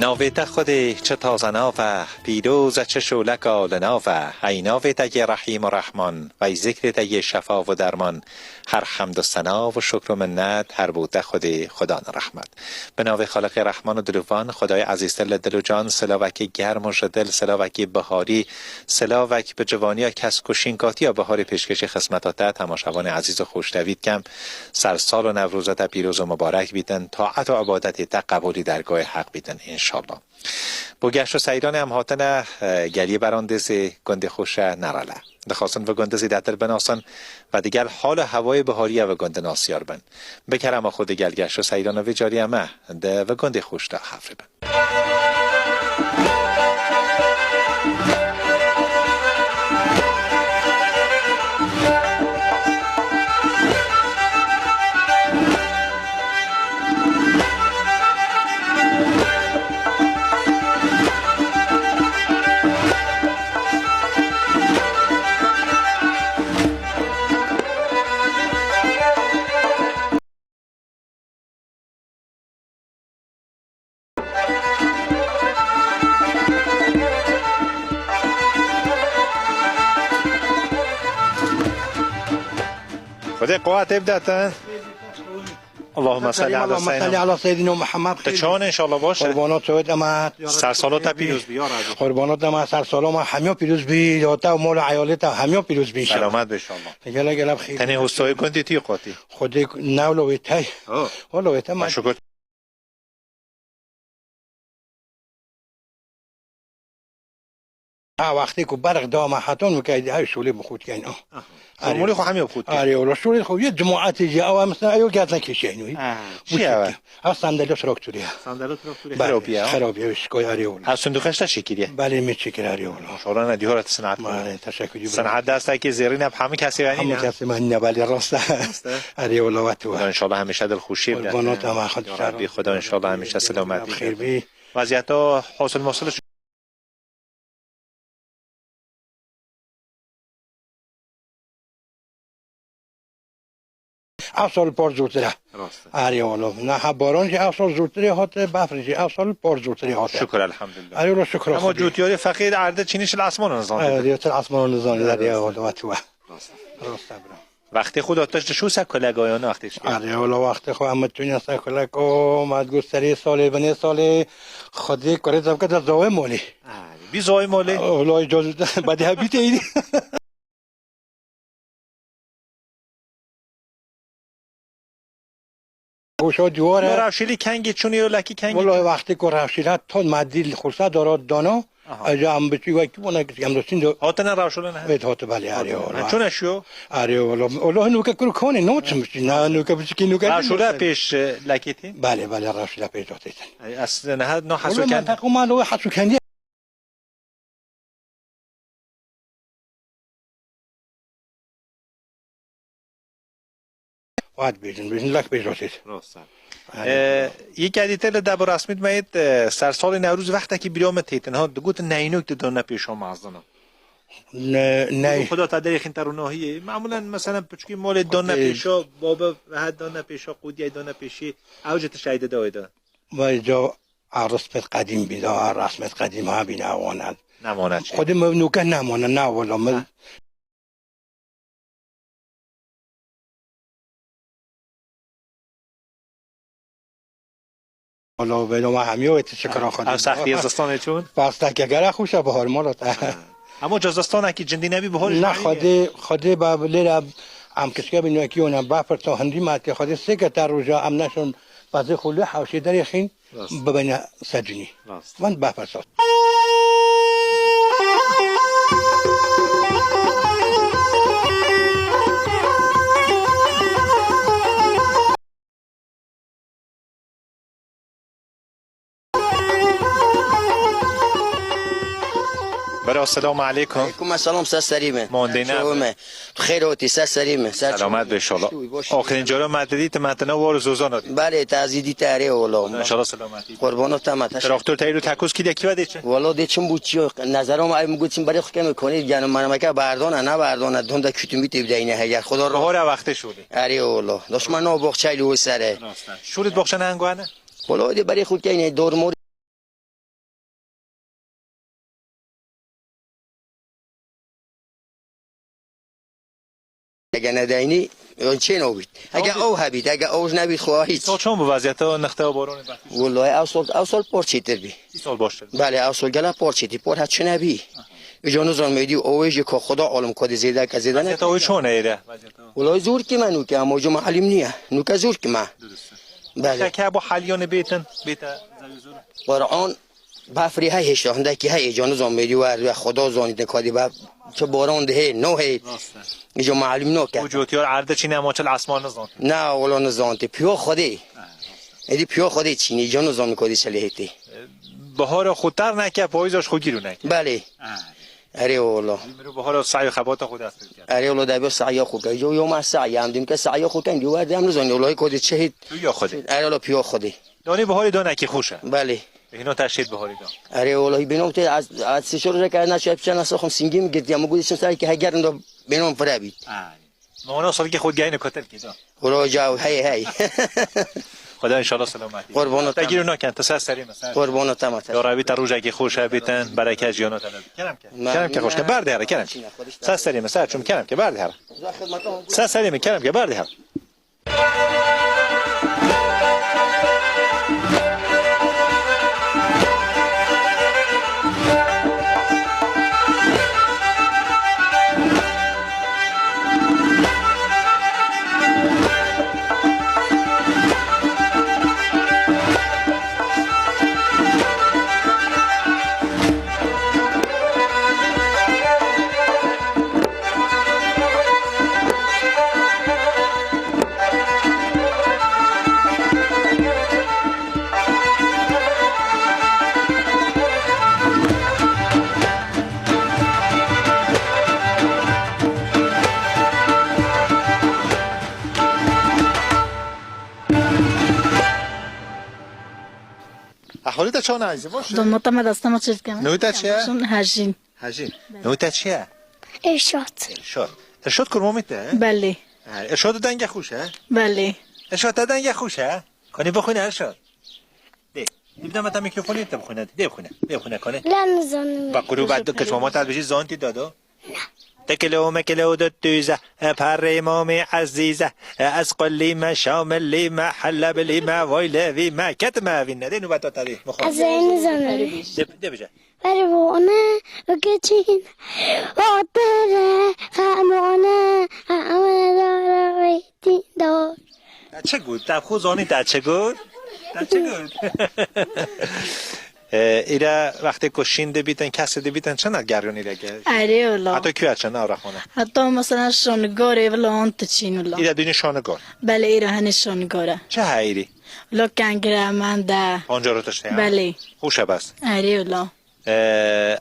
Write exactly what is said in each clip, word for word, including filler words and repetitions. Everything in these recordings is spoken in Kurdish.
Navê te Xwedê çi taze nav e, pîroz e çi şoleka li nav e, ey navê te yê Rehîm û Rehman, vey zikrê te yê şefa û derman, her hemd û sena û şukr û minnet her bo te Xwedê, Xudan rehmet. Bi navê Xaliqê Rehman û Dilovan, Xwedayê ezîztir li dil û can, silavekî germ û ji dil, silavekî biharî, silavek bi civaniya kesk û şînkatiya biharê pêşkêşî xizmeta te, temaşevanê ezîz û xoştevî dikem. Sersal û Newroza te pîroz û mibarek bîtin, taet û ibadetê te qebûlî dergahê Heq bîtin, înşallah. Bo geşt û seyranê em hatine, e, geliyê Berandêzê, gundê xweş e Nerele. Dixwazin vi gundê zêdetir binasin ve digel hal û hewayê biharî ya vi gundê nasiyar bin. Bi kerema Xwedê gel geşt û seyrana vê carî em ê di vi gundê xweş de hevre bin. Xwedê quwetê bide te. Allahümme salli ala Allahümme salli seyyidina. Ala seyyidina Muhammed. Te çawan inşallah baş e? Qurbanot sewet ama. Sersalot te pîroz bi, ya Rabbi. Qurbanot ama sersaloma hemya pîroz bi, ya te û mal û eyalê te hemya pîroz bi inşallah. Selamet be inşallah. Gele gele bi xêr. Tenê hostayê gundê tu yê qatî? Xwedê newlo wê tey. Oh. Wala wê te ma. Şükür. Ha, wextê ku berx da me hetan, weke ew şolê bi xwe dikeyn, ah. Aha. Arê. Şolê xwe hemiya bi xwe dikeyn. Arê, wala şolê xwe yê cemaetê jî, ew mesela ew gez nekişeyno. Ha, çi ew? Ew sandalye traktorê ye. Sandalye traktorê. Belê, xirabî ye, ha? Xirabî ye, şikoy arê wala. Ha, sindûqeş te çêkiriye? Belê, me çêkir arê wala. Maşallah, ne dîhora te senat. Belê, teşekkür ederim. Senat desteke zêrîn e, hemî kesê we nîne. Hemî kesê me nîne, belê, rast e. Rast e. Arê wala, wet we. Xuda inşallah hemîşe dilxweşî bide. Qurbanot ama, Xuda. Ya Rabbi, Xuda inşallah hemîşe selametî bide. Xêr bî. Vaziyeta hasil masil Ev sal par zûrtir e. Rast e. Erê walo. Niha baran jî ev sal zûrtirê hate, befr jî ev sal par zûrtirê hate. Şükür elhamdülillah. Erê walo şükür. Ama Xwedê. Cûtiyarê feqîr erde çînî şil esmanan zanî. Erê, çil esmanan zanî, erê walo, wet we. Rast e. Rast e bira. Wextê xwe da te ji şû se kulegayana wextê şikê. Erê wala wextê xwe em tûne se kuleko, me digot serê salê, binê salê, Xwedê kurê zevke de zawê molê. Erê, bî zawê molê. Olay coz, bade hebî teyî. Goşa dîwar e. Rewşîlî kengî çûnî yo lekî kengî. Wala wextê ku rewşîlî hat ton madî xursa dara dana. Aha. Eja em biçî wekî bona ki em dostîn do. Hatine rewşîlî ne? Evet, hati belê, arê wala. Ha, çûne şiyo? Arê wala. Wala hin weke kuru kone, ne çim biçî, ne, ne weke biçî, ne weke. Rewşîlî pêş, e, lekî tî? Belê, belê, rewşîlî pêş datê tin. Ey, aslında ne, ne hasu kengî. Wala menteqa ma lo hasu kengî. Wat bêjin, bêjin lek bêjotêt. Rast e. Aynen. Ee, yek edîte li deb û resmît me yêt, e, sersalê Newroz wextekî bîra me têtin. Ha, digotin neynok di done pêşa mezin. Ne, ney. Xuda te derê xîn te ronahiyê. Mamulen mesela piçkî molê done pêşa, baba vehe done pêşa, qudiyê done pêşî. Ew ji tişt ey de dawê de. Vay ca. A resmet qedîm bî, da a resmet qedîm ha bîne wana. Nemane çi? Xwedî me nûke nemane, na wala me. Ha. Wala bêno me hemiyo wê ti şikira Xwedî. Ev sextî zistanê çûn? Pasteke gere xweş e bihar mala te. Ha. Hemû ca zistanekî cindî nebî bihar jî. Ne, Xwedê, Xwedê ba lêre em kiçke bîn wekî wana bafir ta hindî me tê Xwedê sê ke te roja em neşon pezê xwe lê hewşê derê xîn. Rast. Bibêne ser cinî. Rast. Van bafir sot. Bira, selamu aleykum. Aleykum selam, ser serî me. Mondê ne. Şovu me. Tu xêr hatî, ser serî me. Ser Selamet çû be inşallah. Şû, baş. Oxirin cara me te dît, me te ne war zozan dît. Belê, te ez dî te erê oğlum. İnşallah selametî. Qurbano te me, teşekkür. Traktor teyru tekuz kî de kî ve dê çi? Wala dê çim bû çi yok. Nezero me ay mi got çim berê xwe keme konê, yani manameke berdana, ne berdana, donda kütümü tebdeyne heger. Xuda ra- Bahara wextê şûrê. Erê oğlum. Doşma no boxçaylı o sere. Rast e. Şûrê boxça ne hanguane? Wala dê berê xwe keyne, dormor. Ege nedeynî, çê nobît. Ege Nobît. Ew hebît, ege ew nebît, xwe hîç. Îsal çon bû vaziyete o nexte û boronê bextî? Wallahî ew sol, ew sol por çêtir bî. Îsal baştir. Belê, ew sol gela por çêtî, por het çi nebî. Îca nizan mêdî û ê jî ka Xuda alim kadî zêde ke zêde ne. Vaziyete o çon e êre? Wallahî zor kime nûke, ama îca malûm niye. Nûke zor kime. Durust. Belê. Keke bu haliyonê bêtin, bête zerê zor. Qur'an Befrî hey hêşta, hindekî hey, îca nizan mêdî wer ve Xuda zanî din kadî be, çi boran dihê, nohê. Rast e. Îca malûm nake. Û cotiyar erde çîne, ama çil esman nizan. Na, wala nizan tê. Piyo Xwedê. Ha, rast e. Êdî piyo Xwedê çînî, îca nizan kadî çi lê hêtê. E, bihara xwe ter neke, payîza ji xwe gîr neke. Belê. Ha. Erê wala. Mirov bihara sa'y û xebata xwe dest pê bike. Erê wala, debiya sa'ya xwe ke. Yo, yo, ma sa'y, em dîm ke sa'ya xwe ken, yo, wer de em nizan, wala kadî çi hêt. Piyo Xwedê. Erê wala, piyo Xwedê. Danê biharê danekî xweş e. Belê. Hîno te şêt biharê da. Erê, walahi bênom tê, ez, ez sê çar reke naçe piçe nasa xum singî min girtiye. Min gotî çim serê ke hegerin da bênom fire bît. Ay. Mona salkê xwe geyne kotel kê da. Wala caw, hey, hey. Xuda inşallah selametî. Qurbana te gîro naken, te ser serê me, ser. Qurbana te me te. Ya Rabî te rojekî xweş hebîtin, bereket jiyana te de. Kerem ke. Kerem ke xweş ke, berdê here, kerem. Ser serê me, ser çûm, kerem ke, berdê here. Ser serê me, kerem ke, berdê here. Ehwalê te çawa ne ezî, baş e? Dama te me destema çêdike. Nû te çi ye? Hejîn. Hejîn. Nû te çi ye? Irşad. Irşad. Irşad kurmamî te? Belê. Ha, Irşad denge xweş e? Belê. Irşad te denge xweş e? Kanî bixwîne Irşad. Dê. Dê bide me te mîkrofonê te bixwîne. Dê bixwîne. Dê bixwîne kanî. La nizanim. Bak, kuru bak, kiçmama te bijî zantî dado. Tekile o mekile o dot tüze, e, perê mamê ezîze, e, ez qulî me, şamilî me, helebilî me, vay levî me, ketime evîn ne, dê nûbeta te dê, mixwe. Ez ê nizanim. Dê, dê bije. Pervane, geçin, otere, xemane, xemane, dara, weytî, dor. Te çi got? Te xwe zanî te çi got? Te çi got? E, îre wextê ku şîn dibîtin, kesê dibîtin, çend geryon îre ge-, Erê wala. Heta kuya çend ew rexmana? Heta mesela şonigorê wala an tu çîn wala. Îre dînî şonigar? Belê, îre henê şonigar e. Çi heyîrî? Wala kengire, mende. Pancara tiştê, ha? Belê. Xweş e bes. Erê wala. E,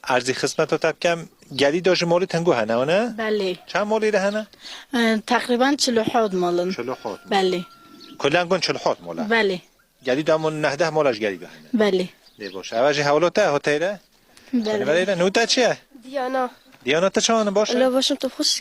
erzî xizmeta te bikem, gelî de ji malê tengu hene, ne? Belê. Çend malê de hene? E, teqrîben çil û hot mal in. Çil û hot mal. Belê. Kulen gun çil û hot mal e? Belê. Gelî de mon nehdeh mala ji gelî de hene. Belê. Lê baş. Eva jî hewlo te, hoteyre? Belê. Belê, nû te çi ye? Diyana. Diyana, te çawan baş e? Lo başim, tu xweş.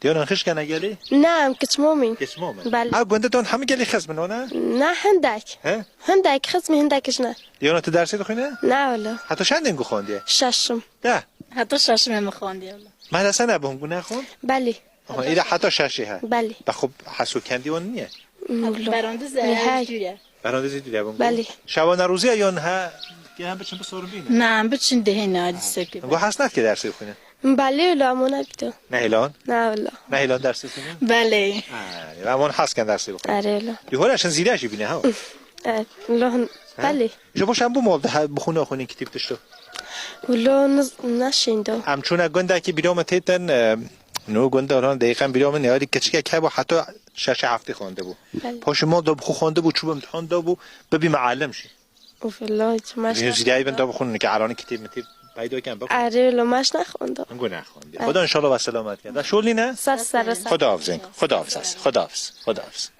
Diyana, xişk hene gelî? Ne, em kiçmomîn. Kiçmomîn. Belê. Ha, gundê ton hemî gelî xizm in, ne? Ne, hindek. He? Hindek xizmî, hindek ji ne. Diyana, tu dersê dixwîne? Ne, wala. Heta çendên ku xwendiye? Şeşim. De. Heta şeşimê min xwendiye, wala. Medrese nebûn, ku nexwend? Belê. Aha, îre heta şeşê he. Belê. Be xwe hesû kendî wan niye? Wala. Berandizê Nihayet. Dûr e. Berandizê dûr e bûn. Belê. Şewa nerûziya yon he, ke hem biçin bisorin bîne? Ne, em biçin dihê ne, hadi seke. Gu hes nat ke dersê xwîne? Belê, wala, ama ne bîto. Nehêlan? Ne, wala. Nehêlan dersê xwîne? Belê. Ha, ya, em wan hes ken dersê bixwîne. Erê, wala. Di hora şin zîlê jî bîne, ha? Evet, wala, He? belê. Ji bo şen bu mol de he, bixwîne xwîne kitîb tişto? Wala, niz-, neşîn do. Em çûne gundekî bîra me têtin, e, nû gunda lan deyiqen bîra min, yarî keçikek hebû heta şeşê heftê xwendibû. Belê. Paşê mol de bixwe xwendibû, çûbû imtihan dabû, bibî muallim jî. Ûf, Allah, hiç maş Bî zîleyî bin da bixwînin, ke eranî kitêb mitêb peyda ken, bixwînin. Erê, lo maş nexwendo. Hingo nexwendî. Ay. Xuda inşallah we selamet kerde. Şolîne? Ser ser. Xuda hafizin. Xuda hafiz. Xuda hafiz. Xuda hafiz.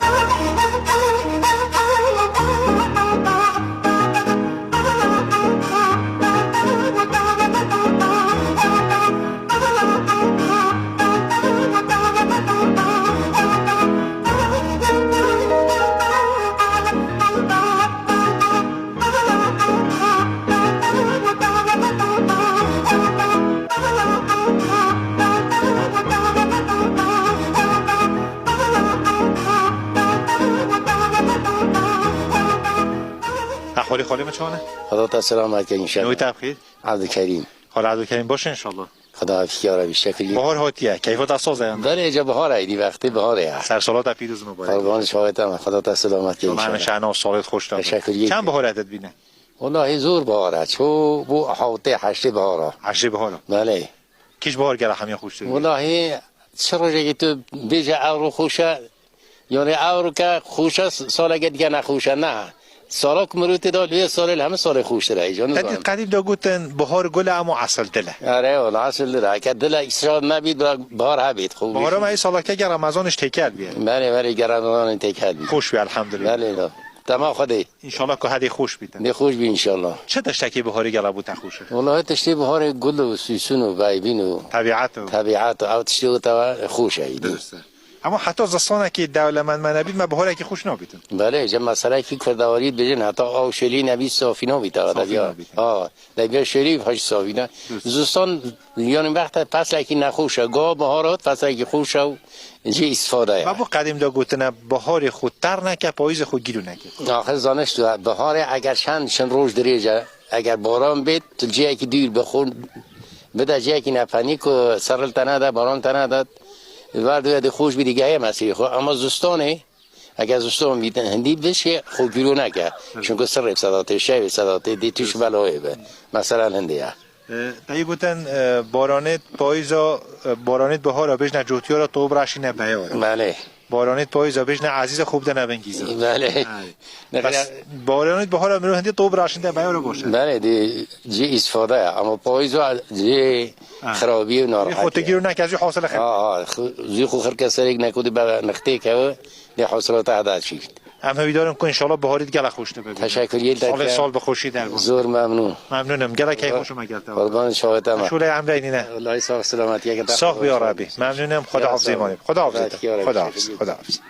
Bi xalê min çawan e? Xweda te selamet ke înşallah. Nû te bixîr. Abdulkerîm. Xal Abdulkerîm baş e înşallah. Xweda afî ya Rebî şekilî. Bahar hatiye, keyfa te saz e yan? Belê, ca bahar e, îdî wextê bahar e ya. Ser sala te pîroz û mubarek. Qurban çavê te me, Xweda te selamet ke înşallah. Şehna û salê xweş te. Teşekkür ederim. Çend bahar e te dibîne? Welahi zor bahar e, ço bû hewtê heştê bahar e. Heştê bahar e. Belê. Kîş bahar gela hemiya xweş dibîne? Welahi çi rojekî tu bêje ewro xweş e, Yanî ewro ke xweş e, saleke dike nexweş e, ne. Sala ku mirov tê de lê salê li hemî salê xweştir e, îca nizanim. Qedîm de gotin, bihar gul e, ema esil dil e. Erê, wala esil dil e. Heke dil e, îsraf nebît, bihar hebît, xwe bî. Bihara me ê saleke ge Remezan iş têkel bî. Belê, belê, ge Remezan têkel bî. Xweş bî, elhamdülillah. Belê, da. Dema Xwedê. Înşallah ku hedê xweş bîtin. Dê xweş bî înşallah. Çi tiştekî biharê gela bo te xweş e? Welahi tiştê biharê gul û sûsûn û beyvîn û Tebîet û tebîet û ew tiştê wê te xweş e îdî. Dirust e. Hema heta zistanekî dewlemend me nebît, me biharekî xweş nabîtin. Belê, ji meselekî kurdewarî dibêjin heta ew şêlî nebît safî nabît. Safî nabît. Ha, debiya şêlî haj safî ne. Dirust. Zistan yanî wexte feslekî nexweş e. Goha bihar hat feslekî xweş e û jê îstifade ye. Me bo qedîm de gotine, biharê xwe ter neke, payîzê xwe gîro neke. Axir zaniş tu, biharê eger çend çend roj dirêj e, eger baran bêt, tu cihekî dûr bi xwe bide cihekî nepenî ku seril te nede, baran te nede, ver du yedî xweş bî digehê mesirê xwe. Ama zistanê, eger zistan bît, hindî bişê xwe gîro neke. Çunku sirrê sedatê, şevê sedatê, dê tu ji belayê be. Mesela hindê ye. E, te yê gotin, e, baranêt payîza, e, baranêt bihara bêjne cohtiyara, top raşîne beyara. Belê. Baranêt payîza bêjne ezîza xwe bidene bin gîza. Belê. Ay. Ne Bes kadar baranêt bihara mirov hindî top raşîne beyara baş e. Belê, dê cê îstifade ye. Ama payîza cê Ha. xirabî û Xwe te narahetî ye. gîro neke, zî hasile xir. Ha, ha, xu-, zî xwe xirke serek nekudî be nixtê kewe. Lê hesreta heda çî. Em hevîdar in ku înşallah biharî gelek xweş dibe. Teşekkür ederim. Salê sal bi xweşî derbûn. Zor memnun. Memnun im. Gelek keyf xweş me gel te. Qurban şahê te me. Şûlê emrê nîne. Wellahî sağ selamet yeke te. Sağ bî ya Rabî. Memnun im. Xweda hafizê manî. Xweda hafizê te. Xweda hafiz. Xweda hafiz.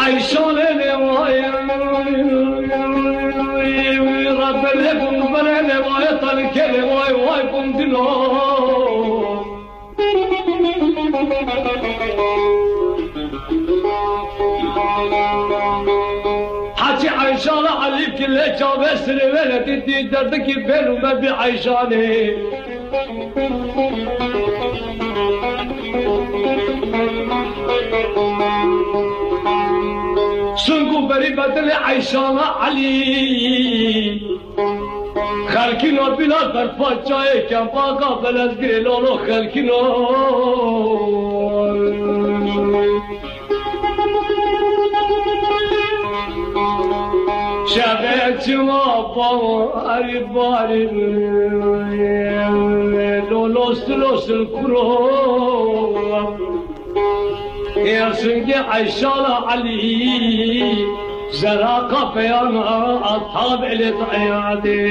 Eyşanê lê vay, Rabbê lê bûn, berê lê vay, telkê lê vay, vay bûn dilo. Hacî Eyşana Elî ki lê çavê sirê wê lê dîtî derdikî bêl û me bî Eyşanê. Sung û berî bedilê Eyşana Elî. Xelkîno bîla berfa çayê kempaxa belezgirê lolo xelkîno. Şevê çima bawarî barî lolo silo sil kuro. Ê singê Eyşala Elî, zera qafeyana atab elê dayadê.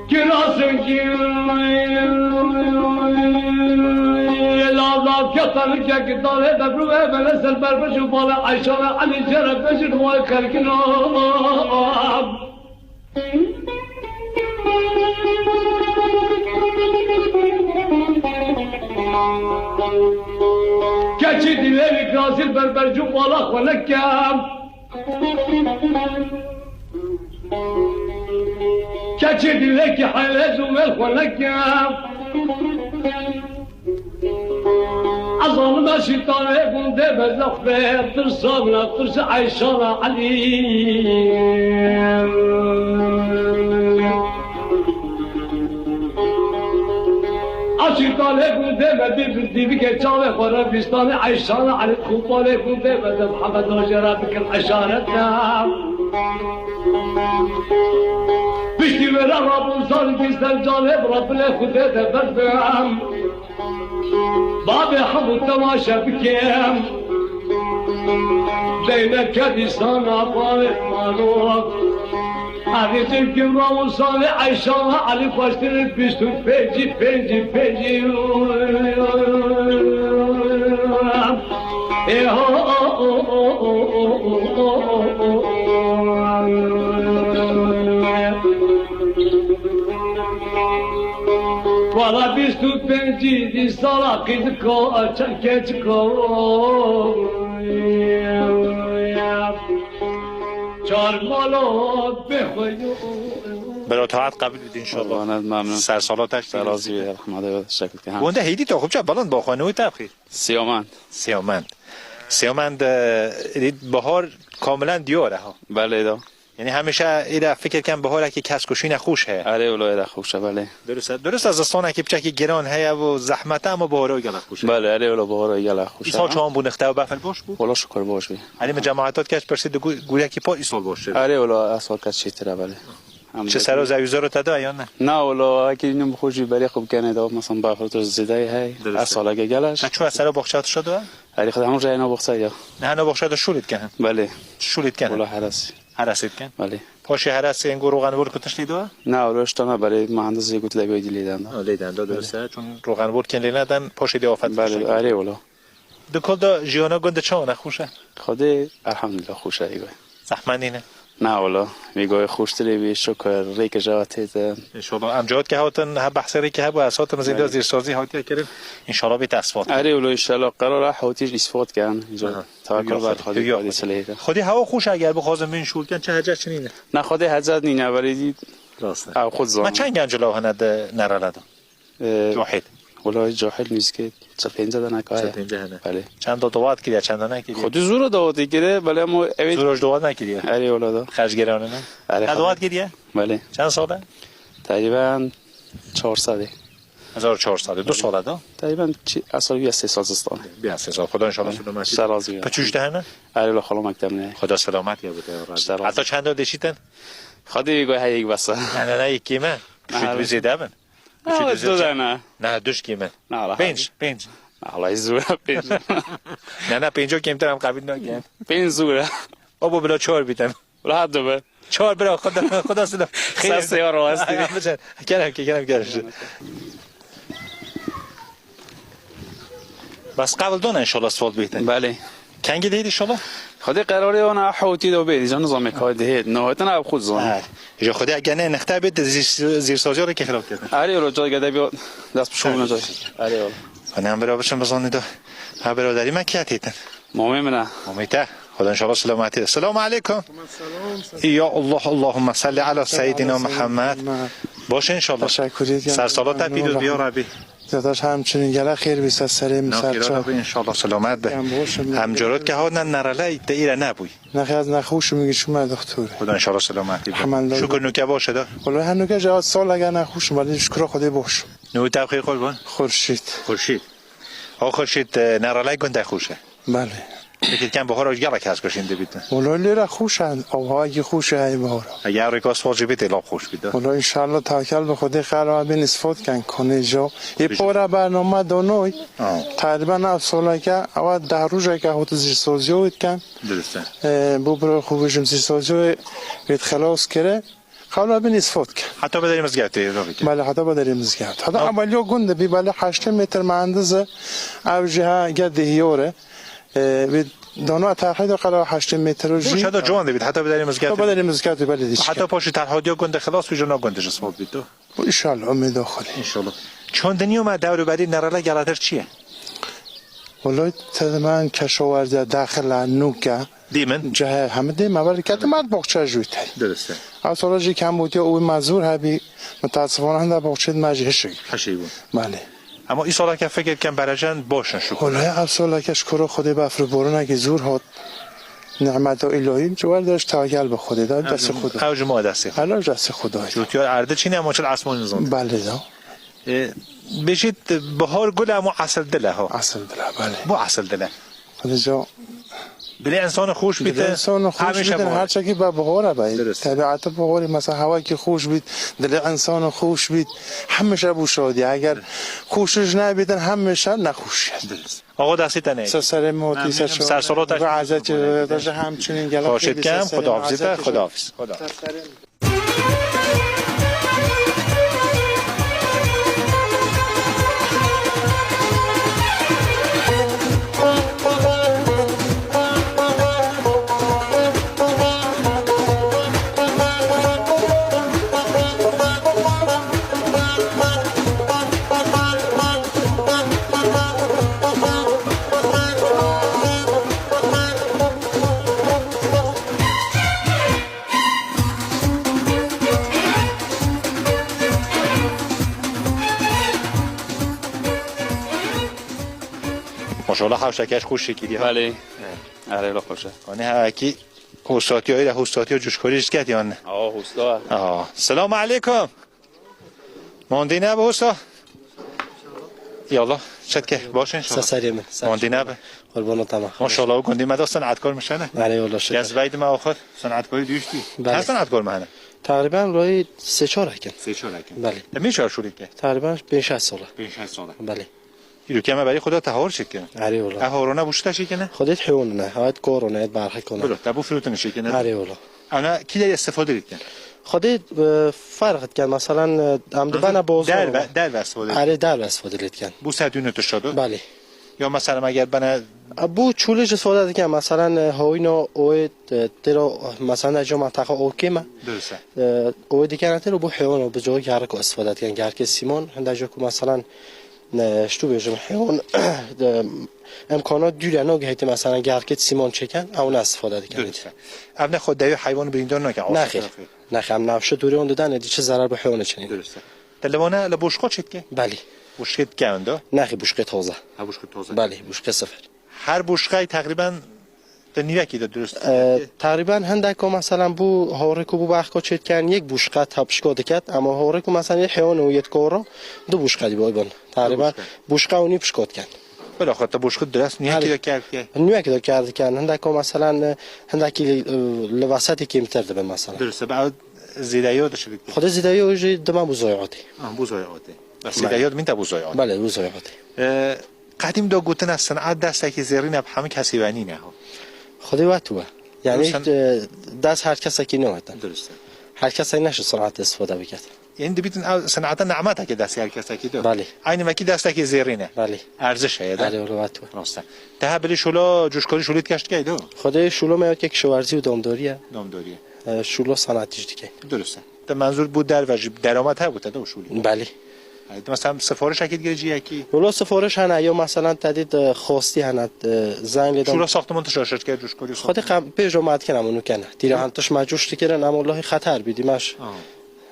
Kirasın ki lav lav ketanı kek dale de bru evvele ser berbeş û bale Ayşe ve Ali Şeref beşir vay xelkin o. Keçî dilê wî Gazî li ber bercû bala xwe nekem. Çi dilekî helez û melxwe neke. Ezalim eşî talê gundê bezexfê, tirsa bina tirsa Eyşana Elî. Aşî talê gundê me dî, dî bike çavê xwe re bîstanê Eyşana Elî, xû talê gundê me de Mihemed Rojê re bikin eşarete. Piştî wê re rabûn zarikî ser canê bi Rebinê Xwedê de berdem. Babê hemû temaşe bikim. Deyne kedî sana babê mano. Evî Tirkî rabûn salê Eyşana Elî xweştir bîst û pêncî, pêncî, pêncî. Wala bîst û pêncî sala qîziko çekê çiko. Çar mala bêxwe yo. Bero taat qebul bidin inşallah. Qurbanet, memnun. Ser salat eşt. Ser razî be, elhamdülillah, teşekkür ederim. Gonde heydi to xubça baland baxwe nû tebxî. Siyomend. Siyomend. Siyomend, e, bahar kamilen diyar e ha. Belê da. Yani hemîşe îre fikir ken baharekî keskoşîne xûş heye. Erê wilo îre xûş e, belê. Durust e. Durust e, zistanekî piçekî giran heye û zehmet e, ama bahara gelek xûş e. Belê, erê wilo bahara gelek xûş e. Îsal çawan bû, nixte û befil baş bû? Wilo şukur baş bî. Hani min cemaetat keç pirsî di gu-, gurekî pa îsal baş e. Erê wilo esal keç çêtir e, belê. Çi sero zewî zor te da yan ne? Na wilo, ekî nû bi xwe jî berê xwe bikene da, mesela bafir tu zêde hey. Durust e. Esala ge geleş. Te çuwa sero boxça tişa da? Erê xwe hemû jayê na boxça ya. Ne hana boxça da şûlî dikin? Belê. Şûlî dikin? Wilo herasî. Herasî dikin? Belê. Paşê herasî engo rogan bol kutiş lî da? Na wilo, işte na berê mühendis zê got de bir dilê dan da. Ha, lê dan da, durust e. Çun rogan bol ken lê nadan, paşê de afet. Belê, erê wilo. Di kol de jiyana gund de çawan e, xweş e? Xwedê, elhamdülillah, xweş e, îgwe. Zehmet nîne? Na wilo, îgwe xweştirê bî, şukur, rêke java tête. Înşallah. Em cihad ke hatin, he behsê rêke hebû, ez hatim zêde zîrsazî hatiye kirin. Înşallah bê tesfat. Erê wilo, înşallah, qerar e, hawtî îsfat ken. Aha. Tawakkal ber Xwedê, Xwedê silêhê de. Xwedê hewa xweş e, eger bixwazin bên şûl ken, çi hecet çi nîne? Na, Xwedê hecet nîne, berê dî. Rast e. Ew xwe dizane. Ma çend genc law hene di nerele de? Ee, Cahil. Welayi cahil nîzikê çil pênce dana kaye. Çil pênce hene. Belê. Çend dawat kiriye, çend dana kiriye? Xwedî zû re dawatê kire, belê ama evê Zû roj dawat nekiriye. Erê wela da. Xerc geranine. Erê. Te dawat kiriye? Belê. Çend sal e? Teqrîben çar sedê. Hezar û çar sedê. Du sal e da. Teqrîben çi, esal bir sê sal zistan. Bir sê sal. Xweda înşallah selamet. Ser razî. Piçûş de hene? Erê wela xala mektebine. Xweda selamet ya bide. Ser razî. Heta çend o deşîtin? Xwedî wî got heyek bes e. Ne, ne, ne, yekî me. Şût bi zêde bin. Ne, du dana. Ne, duş kî me. Ne, Allah. Pênc, pênc. Ne, Allah, zû re pênc. Ne, ne, pênco kêmtir em qebîl nakin. Pênc zû re. O bu bila çor bîtin. Rahat dibe. Çor bira, Xweda, Xweda silo. Xêr. Sesê rawestî. Kerem ki, kerem, kerem. Bes qebul dona înşallah sol bîtin. Belê. Kengî dihêt înşallah? Xwedê qerarê wana hewtî de bê, dîsa nizamê ka dihêt. Nohetin ew xwe dizan. Ha. Ji Xwedê gene nexte bê, di zîr-, zîrsazî re kê xirab kirin. Erê, ro ca gede bî dest bi şûn. Erê, ro. Xwedê em bira biçin bizanî de. Ha, biraderî me kî têtin? Mamê min e. Mamê te. Xweda înşallah selametî de. Selamu aleykum. Selam, selam. Ya Allah, Allahümme salli ala seyyidina Muhammed. Baş inşallah. Teşekkür ederim. Ser salata pîroz biya Rabbi. Zadaş hemçinin gele xêr bî ser serê min ser çav. Rabbi inşallah selamet be. Em boş in. Em corot ke hawna nerelay te îre nebûy. Nexyaz nexweş im, gişime doktor. Xweda inşallah selametî be. Hemen de. Şükür nuke baş e da. Wala her nuke ja sal ege nexweş im, belê şükür Xwedê boş. Nû te xêr xol bun? Xurşîd. Xurşîd. O Xurşîd, e, nerelay gund e xweş e. Belê. Fikir ken bahara gelek hez kuşîn dibîtin. Wala lêre xweş e, awayekî xweş e hey bahara. Eger rêka sor jî bîtê lap xweş bît. Wala înşallah takel bi Xwedê qerwa bin îsfot ken konê jo. Ê pora bername donoy. Ha. Teqrîben ev soleke, ewa deh rojeke hot zîrsozîyo wît ken. Durust e. Ê, bu biro xwe bijim zîrsozîyo wît xelas kire. Qewla bin îsfot ke. Heta bederî mizgeftê, ravî ke. Belê, heta bederî mizgeft. Heta emelîyo gund bî, belê heştê metr mehendiz e, ew jî ha ge dihiyore. E, bi dano terhî de qala heştê metr jî. Şada ciwan dibît, heta bederî mizgeftê. Heta bederî mizgeftê, belê dî. Heta paşî terhadiyo gund xilas bî, jona gund ji sfot bît. Înşallah, umêda xwe. Înşallah. Çond dinyoma dewr û berî nerele gelatir çi ye? Wilo te di me keşawerdiya daxil e, nûk e. Dî min? Cihê hemî dî me, belê kete me boxçe jû te. Dirist e. Ew sala jî kembûtiya û me zûr hebî, mitasifane hinde boxçê me jî hişik. Hişik bû. Belê. Ama îsaleke fikir kem berejen baş in şukur. Wilo ew saleke şikura Xwedê befr û borinekî zûr hat. Nimeta îlahî, ji wer de ji tawgel bi Xwedê de, destê Xwedê. Ew ji ma destê Xwedê. Ela destê Xwedê. Ji wetiyar erde çîne ama çil esmanî zand. Belê de. E, bêjît, bihar gul e ama esil dil e ha. Esil dil e, belê. Bu esil dil e. Xwedê ca Dilê insana xweş bîte, Dilê insana xweş hemîşe bîte, bihar e. Her çekî be bihar e be. Dirist. Tebiata bihar e, mesela hewakî xweş bît, dilê insana xweş bît, hemîşe bû şadî. Eger xweş nebîtin, hemîşe nexweş e. Dirist. Axa destê te ne. Ser serê me, tî ser. Memnunum, ser salata. Bi ezet, te ji hemçinin gelek. Xweşit kem, xwedahafizî te, xwedahafiz. Xweda. Maşallah, hewşeke ji xweş şekilî ha. Belê. Evet. Erê, la xweş e. Anî hewekî hostatiya êre, hostatiya cuşkorî ji ket yan? Awa, hosta. Aha. Selamu aleykum. Mandî nebe hosta. Yallah, çetke, baş inşallah. Ser serê min. Mandî nebe. Qurbana te me. Maşallah, û gundî me de senatkar mişene. Erê, wala şükür. Gez beydi me axir, senatkarî düştü. Belê. Her senatkar me hene? Teqrîben royî sê çar ekin. Sê çar ekin. Belê. Te mi çar şûrî ke? Teqrîben pênc şeş sala. Pênc şeş sala. Belê. Îro ke me berî xwe de te hawar çêdikine. Erê wala. Ev hawrana bû şita çêkine? Xwedê hewon ne, hayt korone, et berxekone. Bilo, te bû firotin çêkine. Erê wala. Ana kî de istifade dikin? Xwedê, e, ferq dikin. Mesela, e, em dibene bozor. Derve, derve istifade dikin. Erê, derve istifade dikin. Bu sedûnü tişado. Belê. Ya mesela eger bana. E, bu çûlê ji istifade dikin. Mesela, e, hoyno, oyê, e, têro, mesela, jo mantaqa okê me. Dirse. E, oyê dikin têro bu hewon, bu jo gerek istifade dikin. Gerek simon, hende jo ku mesela, e, ştu bêjim, heywan, e, emkana dûre nagihêtî, mesela, gerkê simon çêken, ew ne istifade dikin. Dirist e. Ev ne xwe dewê heywan birîndar nake, Nexêr. Asî nexêr. Nexêr, em navşe dûrê wan didan, êdî çi zerar bi heywanê çinî. Dirist e. Te li wana li boşka çêdike? Belê. Boşkê dike wendo? Nexê, boşkê taze. Ha, boşkê taze. Belê, boşkê sifir. Her boşkayê teqrîben Di nîvekî de dirust. E, teqrîben hindek ku, mesela, bu horê ku bu berxka çêdiken, yek buşka ta pişka diket, ama horê ku, mesela, yê heywan û yê dikora, du buşka dî boy bûn. Teqrîben buşka. Buşka û nîv pişka diken. Bila xwe te buşka dirust, nîvekî de kerdike. Nîvekî de kerdike. Hindek ku, mesela, e, hindekî, e, li vesetê kêmtir dibin, mesela. Dirust, be ew zêdeyo dişibik. Xwedê zêdeyo jî dima bu zoyatê. Ah, bu zoyatê. Bes zêdeyo min te bu zoyatê. Belê, bu zoyatê. E, Qedîm de gotin e, sinet destekî zêrîn e, bi hemî kesî ve nîne. Xwedê we tu we. Yani, Sen- e, dest her kesekî ne wetin. Dirust e. Her kesek neşi sinet istifade biket. Ên dibîtin ev sineta nimetekê destê her kesekî de. Belê. Aynî vekî destekê zêrîn e. Belê. Erziş heye de. Erê, wele we tu we. Rast e. Te he bilî şûlo, cuşkorî şûlî dikeş dikey do? Xwedê şûlo me weke kişewerzî û domdorî ye. Domdorî ye. E, şûlo sanatî jî dikey. Dirust e. Te menzûr bû derve jî deromet hebû te de û şûlî? Belê. Te mesela sifarişekê digire ciyekî? Wilo sifariş hene, yo mesela te dît, e, xwestî hene, e, zeng lê Şûla saxtiman tu şaşirtke cuşkorî Xwedî qe pêş o me dikene min nûkene. Tîra han tiş me cuş dikirin, em welahi xeter bî, dîmeş. Aha.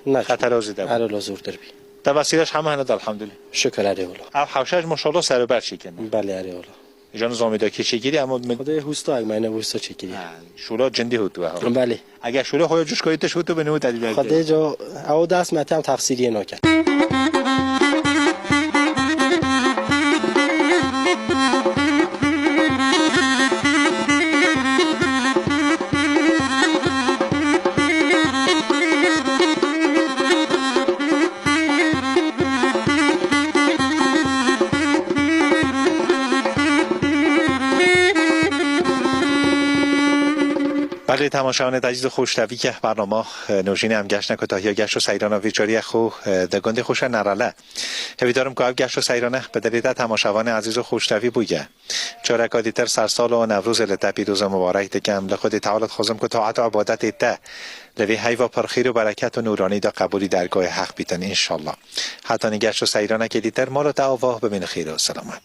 Ne. Xetera zêde bû. Erê lo zûrtir bî. Te vesîleş heme hene de elhamdülillah. Şükür erê wilo. Ev hewşa ji maşallah serober çêkene. Belê erê wilo. Îja nizamî de kê çêkirî, ama min Xwedê hûsta, ek me ne hûsta çêkirî. Ha, şûla cindî hûtu ha. Belê. Eger şûla xwe ya cuşkoyê te şûtu, bi nû te dî Xwedê co, ew dest me tem texsîriyê nake. Belê, temaşevanê ezîz û xweştevî ke bernama, e, nûjînê em geştine kutahiya geşt û seyrana vî carî xwe, e, di gundê xwe şe Nerele. Hêvîdarim ku ev geşt û seyrane bi dilê te temaşevanê ezîz û xweştevî bûye. Careka dîtir sersal û Newrozê li te pîroz û mibarek dikim. Li Xwedê Teala dixwazim ku taet û ibadetê te li vê heyva pir xêr û bereket û nûranî de qebûlî dergahê Heq bîtin, înşallah. Hetanî geşt û seyranekê dîtir, mala te ava, bimîne xêr û selamet.